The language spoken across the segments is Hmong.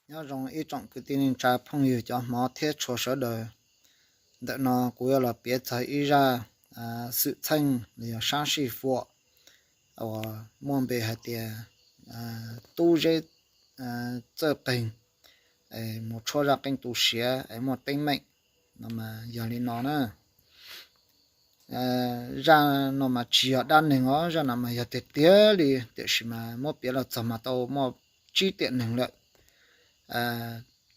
Nyob zoo ib tsoom kwv tij neej tsa phooj ywg cov hmov thiab tshua sawv daws. Ntawm no kuv yuav los piav txog ib zaj xwm txheej los yog sab sij huam uas muaj npe hais tias tub zeb txawj qeeg mus tshuab zaj qeej tu siav es muaj teeb meem no mas yog li no na. Zaj no mas tsis yog dab neeg os, zaj no mas yog tiag tiag li, tiam sis mas muab piav los txog mas tau muaj tsib tiam neeg lawm.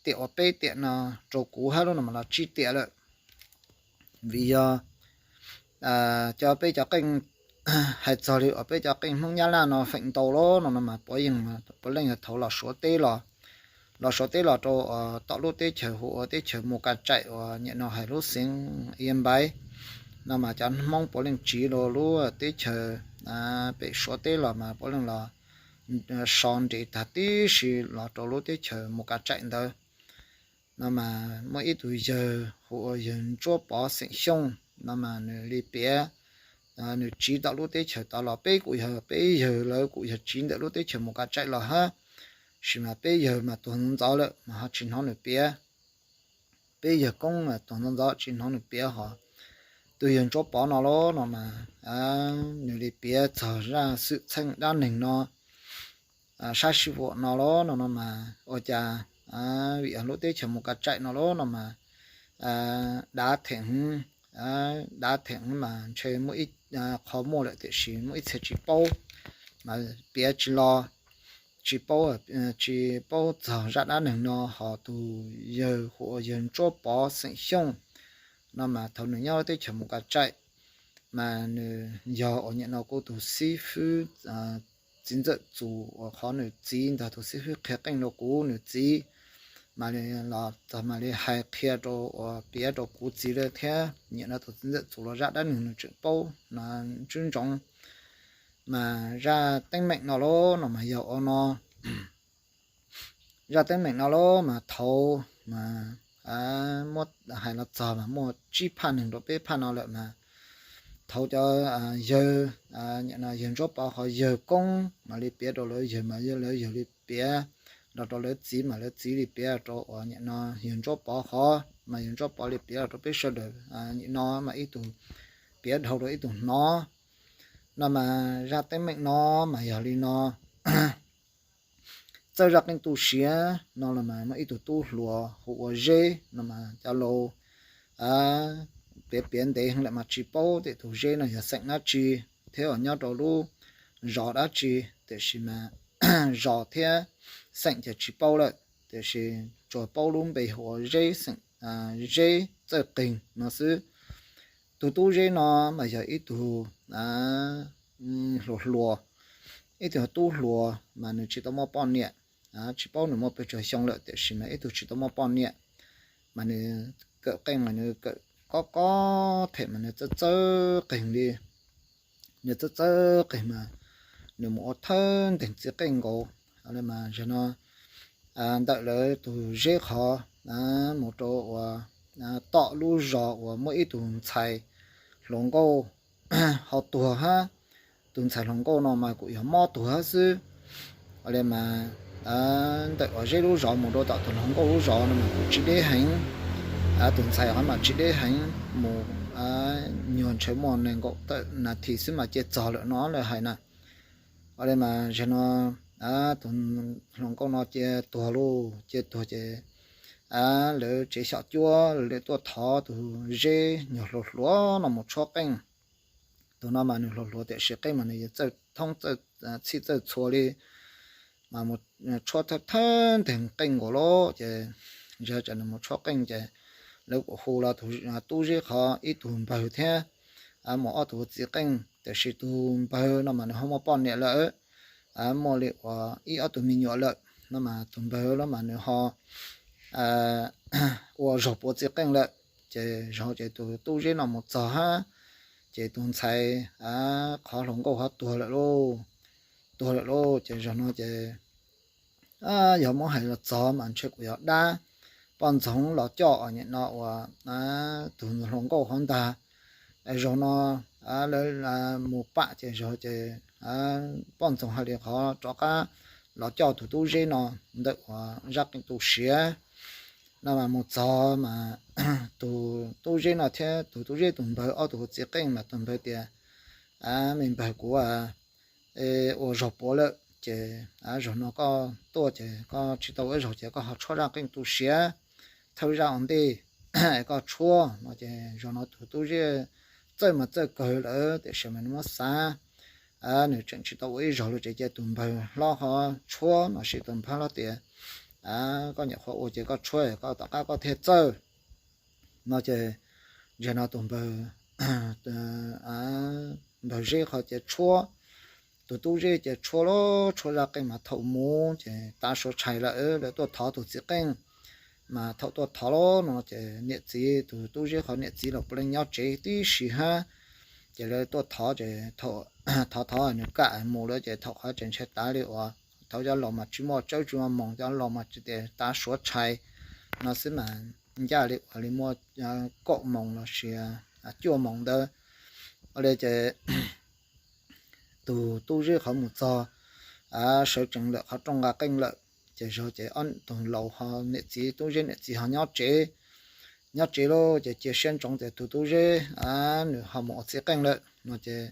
Tiam uas peb tiam no rau kuv hab lub no mas los tsib tiam lawm. Vim yog cov peb cov qeej, hais txog li uas peb cov qeej Hmoob Nyab Laj no feem ntau lawm no no mas puav yeej puav leej yog thaum los Suav teb los, los Suav teb los rau tom lub teb chaws hu ua teb chaws Mus Kas Tsaim uas nim no hais lub xeev Ia Npaiv no mas cov Hmoob puav leej tsiv rau lub teb chaws pem Suav teb los mas puav leej los so nres tag tib si los rau lub teb chaws Mus Kas Tsaim ntawd. No mas muaj ib tug yawg hu ua yawg Ntsuab Pov xeem Xyooj no mas nws li piav, nws tsiv tom lub teb chaws tod los peb kuj yog peb yawg, lawv kuj yog tsiv ntawm lub teb chaws Mus Kas Tsaim los hab, sis mas peb yawg mas tuag ntxov ntxov lawm mas ho tsis hnov nws piav. Peb yawg koob mas tuag ntxov ntxov tsis hnov nws piav hos. Tus yawg Ntsuab Pov no los no mas nws li piav txog zaj xwm txheej dab neeg no, sab sij huam no los no no mas ua cas vim lub teb chaws Mus Kas Tsaim no los no mas dav theem, dav theem mas ntshe muaj ib qho muaj lawm tiam sis muaj ib txhia tsis paub, mas piav tsis los, tsis paub, tsis paub txog zaj dab neeg no. Hos tus yawg hu ua yawg Ntsuab Pov xeem Xyooj no mas thaum nws nyob lub teb chaws Mus Kas Tsaim mas nws yog uas nim no kuv tus xib fwb txiv ntxawm txus uas qhov nws txiv ntag, tus xib fwb qhia qeej rau kuv nws txiv, mas los txog mas li hais qhia rau uas piav rau kuv txiv lawm thiab. Nim no tus txiv ntxawm txus los zaj dab neeg nws tseem paub no ntswb ntsoov. Mas zaj teeb meem no los no mas yog ua no, zaj teeb meem no los mas thaum mas muab hais los txog mas muaj tsib phaj neeg rau peb phaj no lawm mas thaum cov yawg, yawg Ntsuab Pov qhov yawg koob mas li piav rau lawv yawg mas lawv yawg li piav los rau lawv txiv mas lawv txiv li piav rau uas nim no yawg Ntsuab Pov qhov mas yawg Ntsuab Pov li piav los rau peb sawv daws. Nim no mas ib tug piav dhau rau ib tug hnov. No mas zaj teeb meem no mas yog li no. Txawj zaj qeej tu siav no los mas muaj ib tug tub hluas hu ua Zeb no mas cov laus piav piav ntev heev lawm mas tsis paub tias tus Zeb no yog xeem dab tsi thiab uas nyob rau lub zos dab tsi, tiam sis mas zos thiab xeem ces tsis paub lawm, tiam sis tsuas paub lub npe hu ua Zeb xeem, Zeb Txawj Qeeg no xwb. Tus tub Zeb no mas yog ib tug hluas hluas, ib tug tub hluas mas nws tsis tau muaj poj niam, tsis paub nws muaj pes tsawg xyoo lawm tiam sis mas ib tug tsis tau muaj poj niam, mas nws kawm qeej mas nws kawm kob kob them mas nws txawj txawj qeeg li, nws txawj txawj qeeg mas nws mus ua thawj nteeg txiv qeej nkaus. Mas zaum no ntawm lawv tus Zeb qhov mus rau uas tom lub zos uas muaj ib tug ntxhais hluas nkauj ho tuag hab. Tus ntxhais hluas nkauj no mas kuj yog mob tuag hab xwb. Mas ntawm uas Zeb lub zos mus rau tom tus hluas nkauj lub zos no mas kuj tsis deb heev. Tus ntxhais qhov mas tsis deb heev, mus nyuag ntshe muaj nees nkaum tawm nas this xwb mas cia txog lawm no lawv hais na. Mas zaum no tus hluas nkauj no cia tuag lauj, cia tuag ces lawv tsev xyom cuab lawv tuaj thov tus Zeb nyuag hluas hluas no mus tshuab qeej. Tus no mas nws hluas hluas tiam sis qeej mas nws yeej txawj thoob txhij txawj txhua li, mas mus tshuab thawj nteeg qeej nkaus lauj. Ces yog ces nws mus tshuab qeej ces lawv kuj hu los tus tub Zeb qhov ib tug npawg thiab mus ob tug txiv qeej, tiam sis tus npawg no mas nws ho muaj poj niam lawm, muaj li uas ib ob tug me nyuam lawm. No mas tus npawg los mas nws ho ua zog puav txiv qeej lawm. Ces zaum ces tus tub Zeb no mus txog hab, ces tus ntxhais qhov hluas nkauj ho tuag lawm lauj, tuag lawm lauj. Ces zaum no ces yog muab hais los txog mas ntshe kuj yog dab poj ntxoog los coj nim no uas tus hluas nkauj qhov ntag. Zaum no lawv mus pam ces zaum ces poj ntxoog hais li qhov rov qab los coj tus tub zeb no ntawm uas zaj qeej tu siav no mas mus txog mas tus tub zeb no thiab tus tub zeb tus npawg ob tug hu txiv qeej mas tus npawg tias, me npawg, kuv ua zog puav lawm ces zaum no koj tuaj ces koj tsis tau ua ib zaug ces koj ho tshuab zaj qeej tu siav thawj zaj ua ntej koj tshuab no ces zaum no tus tub zeb txawj mas txawj kawg lawm tiam sis mas nws muab xav, nws tseem tsis tau ua ib zaug li ces cia tus npawg hlob ho tshuab no ces tus npawg hlob tias, koj nyuam qhuav ua ces koj tshuab koj tom qab koj thiaj txawj no ces zaum no tus npawg npawg zeb qhov ces tshuab, tus tub zeb ces tshuab los tshuab zaj qeej mas thaum mus ces tav suav tshais lawm lawv tuaj thov tus txiv qeej mas thaum tuaj thov los no ces niam txiv tus tub zeb qhov niam txiv los puav leej nyob tsev tib si hab ces lawv tuaj thov ces thov thov nws kam mus lawm ces thaum qhov tseem ntshai tav li uas thaum cov laus mas tsis muaj tsawb tsis muaj moos, cov laus mas tsis tias tav suav tshais no xwb mas ncaj li uas li muaj kaum moos los sis cuaj moos ntawd li ces tus tub zeb qhov mus txog sawv tsees lawm qhov rooj nqa qeej lawm ces zog ces ob tug laus ho niam txiv tub zeb niam txiv ho nyob tsev, nyob tsev lauj ces cia siab ntsoov tias tus tub zeb nws ho mus ua txiv qeej lawm no ces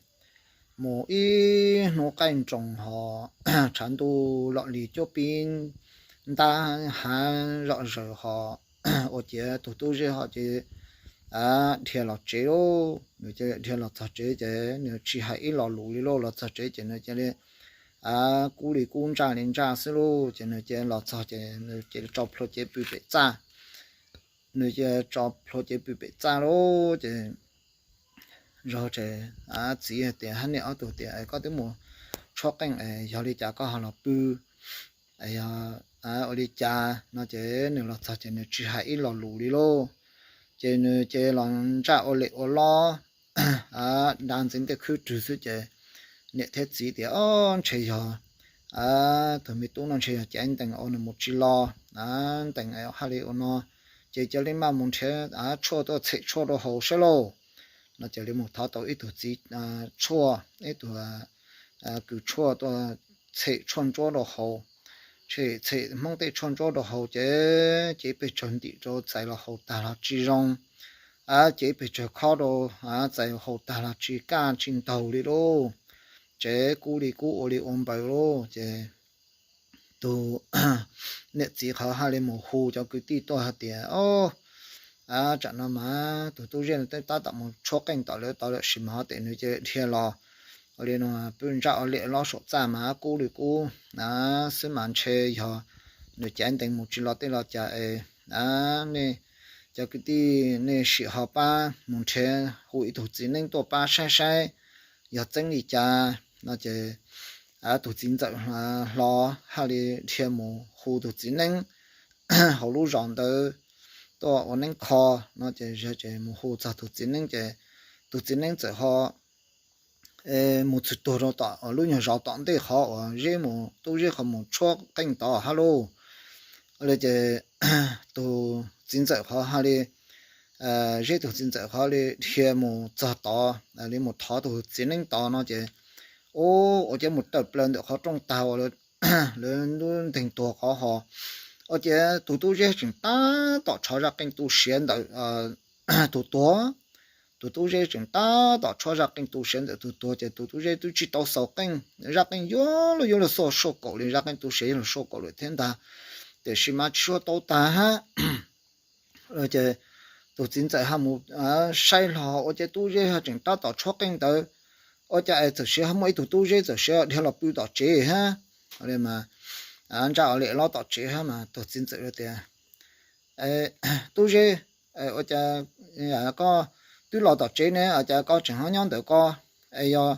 mus ib hnub qaij nroos ho tshav ntuj lom li cuab pib ntab hav zom zaws ho ua ciav tus tub zeb ho ces dhia los tsev lauj. Nws ces dhia los txog tsev ces nws tsis hais ib lo lus li lauj, los txog tsev ces nws cia li kub li kub ntsaj li ntsaj xwb lauj. Ces nws cia los txog ces nws cia li tso plhuav cev pw pem txaj, nws cia li tso plhuav cev pw pem txaj lauj. Ces zog ces txiv tias hab niam ob tug tias koj twb mus tshuab qeej es yog li cas koj ho los pw, yog ua li cas no ces nws los txog ces nws tsis hais ib lo lus li lauj. Ces nws ces los ntsaj ua lem ua lob da ntxiv tej khwb rwg xwb ces niam thiab txiv tias o ntshe yog tus me tub no ntshe yog cav ntees ua nws mus tsis los, ntees haj li ua no ces cia li maj mus nrhiav tshuaj tuaj txhem tshuaj rau haus saib lauj. No ces li mus thov tau ib tug txiv tshuaj, ib tug kws tshuaj tuaj txhem tshuaj ntsuab rau haus. Txhem Hmoob tej tshuaj ntsuab rau haus ces cev pes tsawg ntim rau txais los haus tag los tsis zoo, cev pes tsawg khob rau txais haus tag los tsis kaj tsis ntaug li lauj. Ces kub li kub ua li ua npaws lauj. Ces tus niam txiv qhov haj li mus hu cov kwv tij tuaj hais tias o tsam no mas tus tub zeb no twb tab tom mus tshuab qeej tom lawv tod lawm sis mas ho tes nws cia li dhia los ua li no pw ntsaj ua lem lob saum txaj mas kub li kub xwb mas ntshe yog nws cav ntees mus tsis los tej los cas es nej cov kwv tij nej sim ho pab mus nrhiav hu ib tug txiv neeb tuaj pab saib saib yog txeeb li cas no ces tus txiv ntxawm hlo haj li dhia mus hu tus txiv neeb hauv lub zos ntawd tuaj ua neeb kho no ces mus hu txog tus txiv neeb ces tus txiv neeb txawm ho mus txwg tuag rau tom lub nyuag zos tom ntej qhov uas zeb mus tub zeb qhov mus tshuab qeej tod hab lauj. Li ces tus txiv ntxawm qhov haj li, zeb tus txiv ntxawm qhov li dhia mus txog tod li mus thov tus txiv neeb tod no ces ua ciav mus tawm plaws ntawm qhov rooj tag uas lawv lub nteeg tuag qhov ho ua ciav tus tub zeb tseem tab tom tshuab zaj qeej tu siav ntawm tus tuag. Tus tub zeb tseem tab tom tshuab zaj qeej tu siav ntawm tus tuag ces tus tub zeb twb tsis tau xaus qeej, zaj qeej yuav luag yuav luag xuaj saj kaum li, zaj qeej tu siav yuav luag saj kaum lawm thiab ntag, tiam sis mas tsis suav tau tag hab. Ces tus txiv ntxawm ho mus saib hlo ua ciav tub zeb ho tseem tab tom tshuab qeej ntawd, ua cas es txawm siav ho muaj ib tug tub zeb txawm siav dhia los pw tom tsev hab. Ntsaj ua lem lob tom tsev hab mas tus txiv ntxawm tias, tub zeb, ua cas koj twb los tom tsev ne ua cas koj tseem ho nyob ntawm ko? Es yog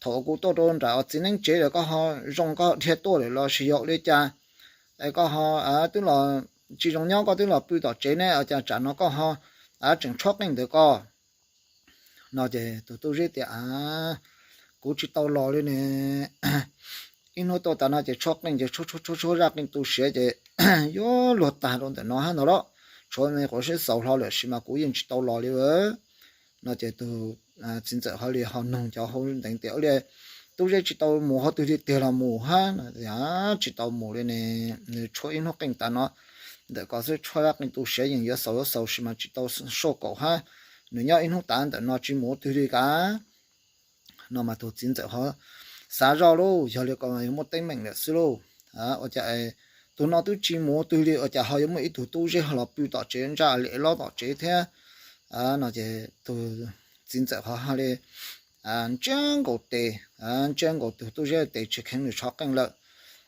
thaum kuv tuaj rau nram txiv neeb tsev lawm koj ho zoo koj dhia tuaj lawm los sis yog ua li cas? Es koj ho twb los tsis zoo nyob koj twb los pw tom tsev ne ua cas tsam no koj ho tseem tshuab qeej ntawm ko? No ces tus tub zeb tias, kuv tsis tau los li ne, ib hnub tuaj tas no ces tshuab qeej ces tshuab tshuab tshuab zaj qeej tu siav ces yuav luag tag rau ntawm no hab ntag los, tshuav me quav siab xaus hlo lawm sis mas kuv yeej tsis tau los li. No ces tus txiv ntxawm ho li ho nug cov hauv nteev tias, ua li tub zeb tsis tau mus qhov twg li tiag los mus hab no. Tsis tau mus li ne, nws tshuab ib hnub qeej tas no ntawm ko xwb, tshuab zaj qeej tu siav yeej yuav xaus yuav xaus sis mas tsis tau soj kaum hab, nws nyob ib hnub tas ntawm no tsis mus qhov twg li kav. No mas tus txiv ntxawm ho xav zoj lauj, yog li ko yog muaj teeb meem lawm xwb lauj. Ua cas tus no twb tsis mus qhov twg li ua cas ho yuav muaj ib tug tub zeb ho los pw tom tsev ntsaj li lob tom tsev thiab no ces tus txiv ntxawm ho hais li ntsiab nkaus tes, ntsiab nkaus tus tub zeb tes tsis kheev nws tshov qeej lawm.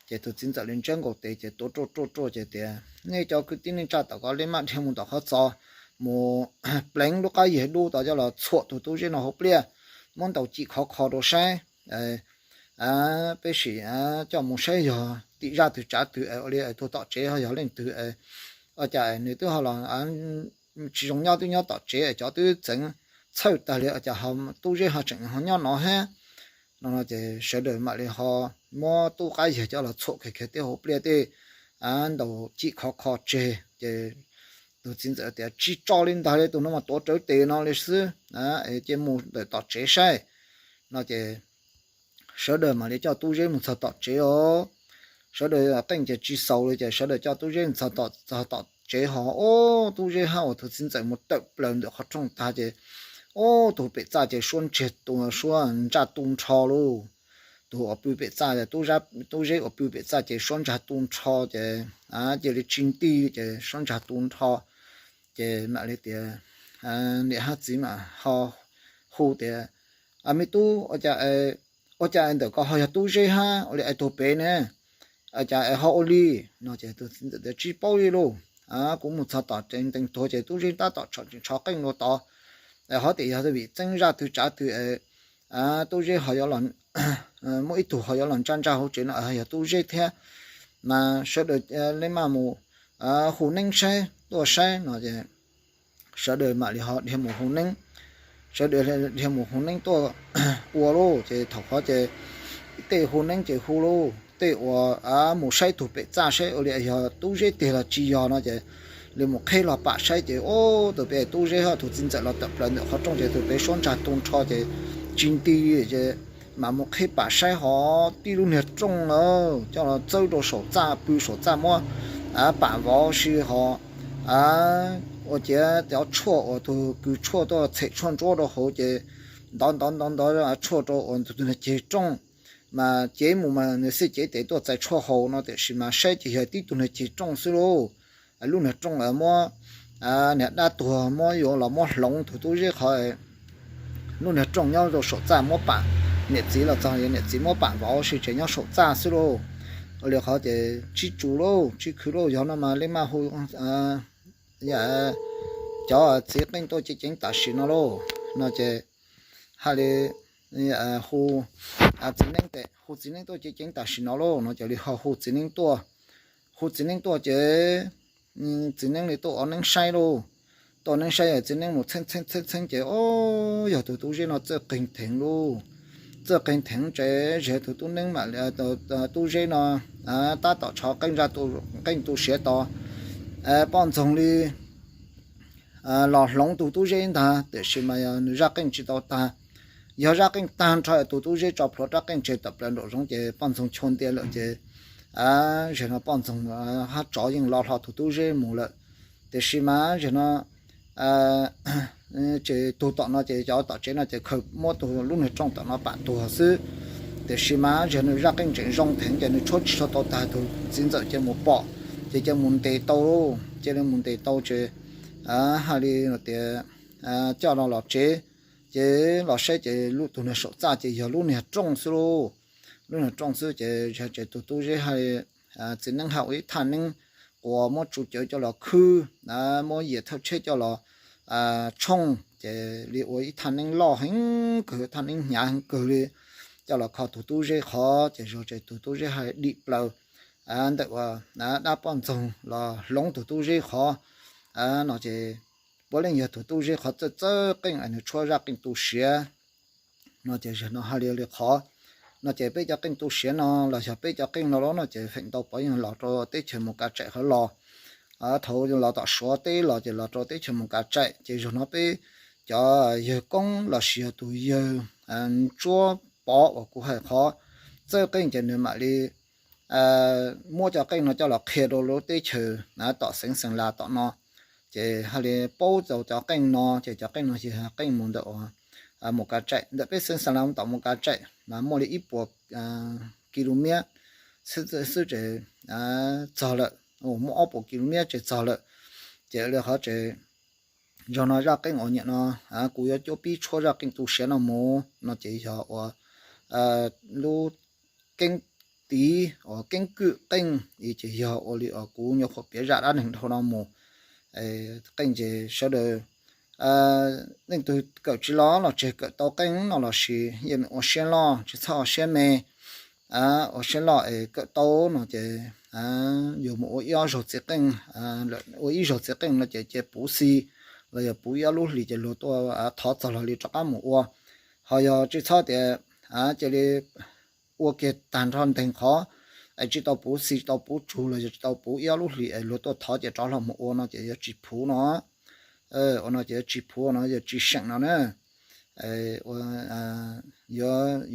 Ces tus txiv ntxawm li ntsiab nkaus tes ces tuav ruaj ruaj ruaj ces tias, nej cov kwv tij neej tsa tom ko li maj dhia mus tom qhov txos, mus pleev lub qab yag dub tod coj los txhuam tus tub zeb no hauv pliaj, muab ntaus cim khov kho rau saib. Peb sim coj mus saib yog tim zaj twg tsav twg ua li tus tom tsev ho yog leej twg, ua cas nws twb ho los tsis zoo nyob, twb nyob tom tsev, cov twb txeev txhawj tag li, ua cas ho tub zeb ho tseem ho nyob no hab. No ces sawv daws mam li ho muab tub qab yag coj los txhuam kiag kiag tej hauv pliaj tej, ntaus cim khov kho tseg ces tus txiv ntxawm tias, tsis tso li ntag li, tus no mas tuav rawv tes no li xwb, cia mus ntawm tom tsev saib. No ces sawv daws mam li coj tub zeb mus txog tom tsev os. Sawv daws qeej ces tsis xaus li ces sawv daws coj tub zeb mus txog tom tsev ho, ub, tub zeb hab uas tus txiv ntxawm mus tawm plaws ntawm qhov rooj tag ces, ub, tus pem txaj ces suab ntsag, suab ntsaj tu nrho lauj. Tus uas pw pem txaj, tub zeb uas pw pem txaj ces suab ntsag tu nrho ces cia li tsis nti ces suab ntsag tu nrho. Ces mam li tias, niam hab txiv mam ho hu tias, me tub, ua cas ntawm ko ho yog tub zeb hab ua li es tus pem ne? Ua cas es ho ua li? No ces tus txiv ntxawm tias, tsis paub li lauj, kuv mus txog tom tsev ntees tuag ces tub zeb tab tom tseem tshov qeej rau tod. Ho tias yog vim txeeb zaj twg tsav twg tub zeb ho yuav, muaj ib tug ho yuav los ntsaj ntsaj hauv tsev no yog tub zeb thiab. Mas sawv daws li maj mus hu neeb saib, tuaj saib no es sawv daws mam li ho dhia mus hu neeb. Sawv daws dhia mus hu neeb tuaj ua lauj. Ces thaum qhov ces tej hu neeb ces hu lauj, tej uas mus saib tug pem txaj saib ua li yog tub zeb tiag los tsis yog no ces li mus qheb los pam saib ces, ub, tus pem tub zeb hab tus txiv ntxawm los tawm plaws ntawm qhov rooj ces tus pem suab ntsag tu nrho ces tsis nti ces mam mus qheb pam saib ho tib lub niag rooj na coj los txawb rau saum txaj, pw saum txaj muab pam vov si ho ua ciav cov tshuaj uas tus kws tshuaj tuaj txhem tshuaj ntsuab rau hauv ces ntov ntov ntov ntov tshuaj rau uas tus niag ceg rooj. Mas cev mus mas nws xij cev tes tuaj txais tshuaj haus no tiam sis mas saib ces yog tib tug niag ceg rooj xwb lauj. Lub niag rooj muab niag dab tuag muab yuav los muab hloov tus tub zeb qhov lub niag rooj nyob rau saum txaj muab pam, niam txiv los txog niam txiv muab pam vov si tsev nyob saum txaj xwb lauj. Ua li qhov ces tsis tsum lauj, tsis khwv lauj, yog no mas li maj hu cov txiv qeej tuaj ceev ceev tam sim no lauj. No ces hais li hu txiv neeb tes, hu txiv neeb tuaj ceev ceev tam sim no lauj. No ces li ho hu txiv neeb tuaj. Hu txiv neeb tuaj ces txiv neeb li tuaj ua neeb saib lauj. Tuaj ua neeb saib txiv neeb mus txheeb txheeb txheeb txheeb ces, o, yog tus tub zeb no txawj qeeg theev lauj. Txawj qeeg theev ces zag tus tub neeb mam, tub zeb no tab tom tshov qeej, zaj qeej tu siav tod, poj ntxoog li los hloov tus tub zeb ntag, tiam sis mas yog nws zaj qeej tsis tau tag. Yog zaj qeej tag nrho tus tub zeb tso plhuav rab qeej tseg tawm plaws nraum zoov ces poj ntxoog chua ntia lawm ces zag no poj ntxoog hab tsov yeej lo hlo tus tub zeb mus lawm. Tiam sis mas zag no ces tug tom no ces cov tom tsev no ces khaws muab tus lub niag rooj tom no pam tuag xwb. Tiam sis mas zag nws zaj qeej tseem zoo theev ces nws tshuab tsis tshua tau tag, tus txiv ntxawm cia mus pom ces cia mus ntes tau lauj. Cia li mus ntes tau ces hais li tias coj no los tsev. Ces los saib ces lub, tus niag saum txaj ces yog lub niag rooj xwb lauj. Lub niag rooj xwb ces zag ces tus tub zeb hais, txiv neeb hab ua ib thaj neeb quas muab tsu cawv coj los khwb, muab yias thawj tsheb coj los tshooj ces li ua ib thaj neeb loj heev kawg, thaj neeb hnyav heev kawg li, coj los kho tus tub zeb qhov ces zag ces tus tub zeb hais dim plaws ntawm uas dab poj ntxoog los hloov tus tub zeb qhov no ces puav leej yog tus tub zeb qhov txawj txawj qeej es nws tshuab zaj qeej tu siav. No ces zag no hais li li qhov no ces peb cov qeej tu siav no los yog peb cov qeej no los no ces feem ntau puav leej los rau teb chaws Mus Kas Tsaim qhov los. Thaum los tom Suav teb los ces los rau teb chaws Mus Kas Tsaim ces zag no peb cov yawg koob los sis yog tus yawg ntsuab pov uas kuv hais qhov txawj qeej ces nws mam li muab cov qeej no coj los qhia rau lub teb chaws tom xeev Xeem Las tom no. Ces hais li paub txog cov qeej no ces cov qeej no yog qeej mus ntawm mus Kav Tsaim, ntawm peb xeev Xeem Las mus tom mus Kav Tsaim mas muaj li ib puas ki lu miab xwb ces txog lawm, muaj ob puas ki lu miab ces txog lawm. Ces li qhov ces zog no zaj qeej uas niam no kuv yuav cuab pib tshuab zaj qeej tu siav no mus no ces yog uas lub keeb tiv uas keeb kwm qeej ces yog ua li uas kuv nyuam qhuav piav zaj dab neeg dhau no mus. Qeej ces sawv daws leej twg kawm tsis los los tseg, kawm tau qeej no los sis yeej ua siab loj tsis txhob ua siab me, ua siab loj es kawm tau no ces yuav mus ua ib ob zaug txiv qeej, ua ib zaug txiv qeej no ces cia puv xi los yog puv ib ob lub hlis ces luag tuaj thov txog los li rov qab mus ua. Ho yog tsis txhob tias cia li ua kiag tag nrho nteeg qhov es tsis tau puv xi tsis tau puv tsug los yog tsis tau puv ib ob lub hlis es luag tuaj thov ces rov los mus ua no ces yuav tsis phuv no. Ua no ces yuav tsis phuv no, yuav tsis seem no na.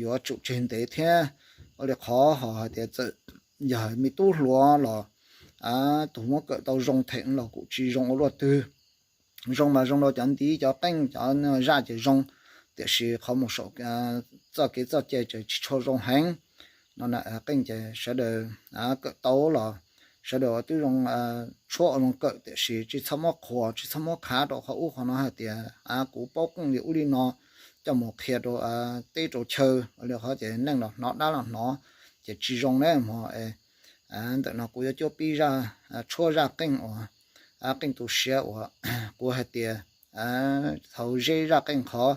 Yuav tsum tseg ntev thiab. Ua li qhov ho hais tias txawm yog me tub hluas los tus muab kawm tau zoo them los kuj tsis zoo ua luaj twg. Zoo mas zoo rau cov ntiv cov qeej cov zaj ces zoo, tiam sis qhov mus saum txoj kev txoj cai ces tsis tshua zoo heev. No qeej ces sawv daws kawm tau los sawv daws twb zoo tshuab ua zoo kawm, tiam sis tsis txhob muab qhuas tsis txhob muab khav rau qhov ub qhov no hais tias kuv paub qeej li ub li no coj mus qhia rau teb rau chaw li qhov ces neeg los hnov dab los hnov ces tsis zoo na mog. Ntawm no kuv yuav cuab pib zaj, tshuab zaj qeej uas qeej tu siav uas kuv hais tias thaum zeb zaj qeej qhov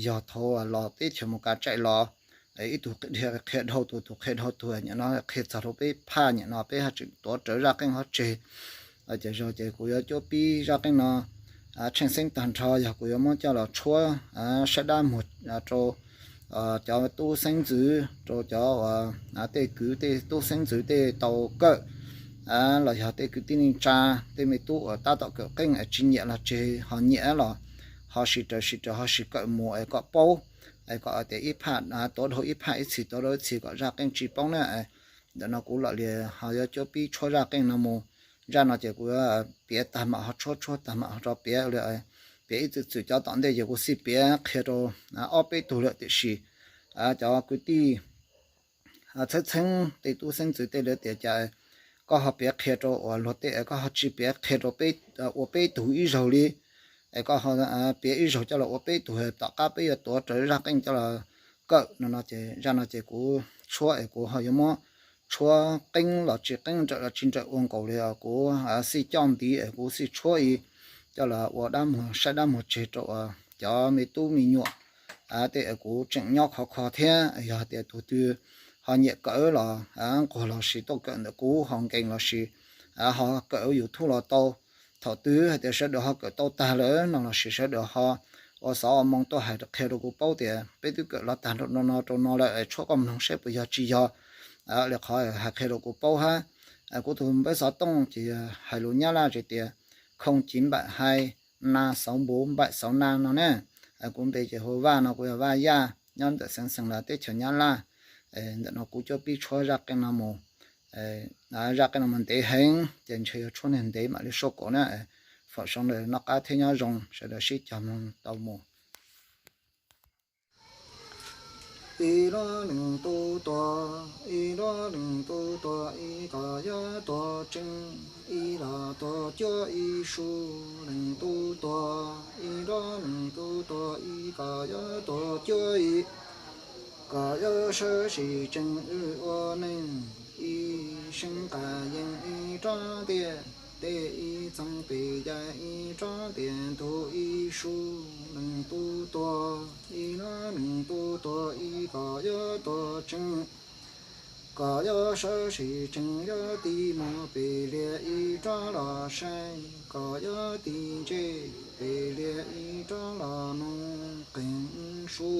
yog thaum los teb chaws mus Kav Tsaim los ib tug qhia dhau tus, tus qhia dhau tus, niam no qhia txog rau peb phaj, niam no peb haj tseem tuav rawv zaj qeej hov tseg. Ces zog ces kuv yuav cuab pib zaj qeej no tsheej xeeb tag nrho yog kuv yuav muab coj los tshuab saib dab muag rau cov tub xeeb ntxwv, rau cov uas tej kwv tej tub xeeb ntxwv tej tau kawm los yog tej kwv tij neej tsa, tej me tub uas tab tom kawm qeej es tsis nyiam los tseg, ho nyiam los ho sim raws sim raws ho sim kawm mus es kom paub, es kom tias ib phaj tuav dhau ib phaj, ib txhis tuav dhau ib txhis kom zaj qeej tsis poob na. Ntawm no kuv los li ho yuav cuab pib tshuab zaj qeej no mus. Zaj no ces kuv piav tag mam ho tshuab, tshuab tag mam ho rov piav li. Piav ib txwm txwm cov tom ntej ces kuv xij piav qhia rau ob peb tug lawm, tiam sis cov kwv tij txheeb txheeb tej tub xeeb ntxwv tej lawv tias cas koj ho piav qhia rau uas luag tej es koj ho tsis piav qhia rau peb, ua peb tug ib zaug li, es koj ho piav ib zaug coj los ua peb tug, tom qab peb yuav tuav rawv zaj qeej coj los kawm no no ces zaj no ces kuv tshuab es kuv ho yuav muab tshuab qeeb los tsis qeeb, nrawm los tsis nrawm ua nkaus li kuv xij coj ntiv es kuv xij tshuab ib coj los ua dab muag saib dab muag tseg rau uas cov me tub me nyuam tej es kuv tseem nyob khov kho thiab. Yog tias tus twg ho nyiam kawm los nquag los sis tuaj kawm ntawm kuv ho nkees los sis ho kawm YouTube los tau. Thaum twg hais tias sawv daws ho kawm tau tag lawm no los sis sawv daws ho ua xov ua moo tuaj hais qhia rau kuv paub tias peb twb kawm los tag rau no rau no lawm, tshuab koj mloog saib puas yog tsis yog li qhov hais qhia rau kuv paub hab. Kuv tus npawb xov tooj ces hais lus Nyab Laj ces tias không chín bảy hai năm sáu bốn bảy sáu năm no na. Kuv npe ces hu Vaj no, kuv yog Vaj Yaj nyob ntawm xeev Xeem Las teb chaws Nyab Laj. Ntawm no kuv cuab pib tshuab zaj qeej no mus. Zaj qeej no mas ntev heev ces ntshe yuav tshuab niag ntev mam li sua kauv na. Foom sawv daws noj qab thiab nyob zoo, sawv daws sib cog mloog tau mus. Ib lub neej tub tuag, ib lub neej tub tuag, ib kom yuav tuag tseeb, ib los tuag cuab ib su. Neej tub tuag, ib lub neej tub tuag, ib kom yuav tuag cuab ib, kom yuav sawv sim tseeb wb ua neej. Ib seeb qas yees ib rab ntiaj teb, ib txheeb pes ya ib rab ntiaj ntug ib su. Neej tub tuag, ib lub neej tub tuag, ib kom yuav tuag tseeb, kom yuav sawv sim tseeb yuav tig muag pes liag ib rab los saib, kom yuav tig ntsej pes liag ib rab los mloog qeej su.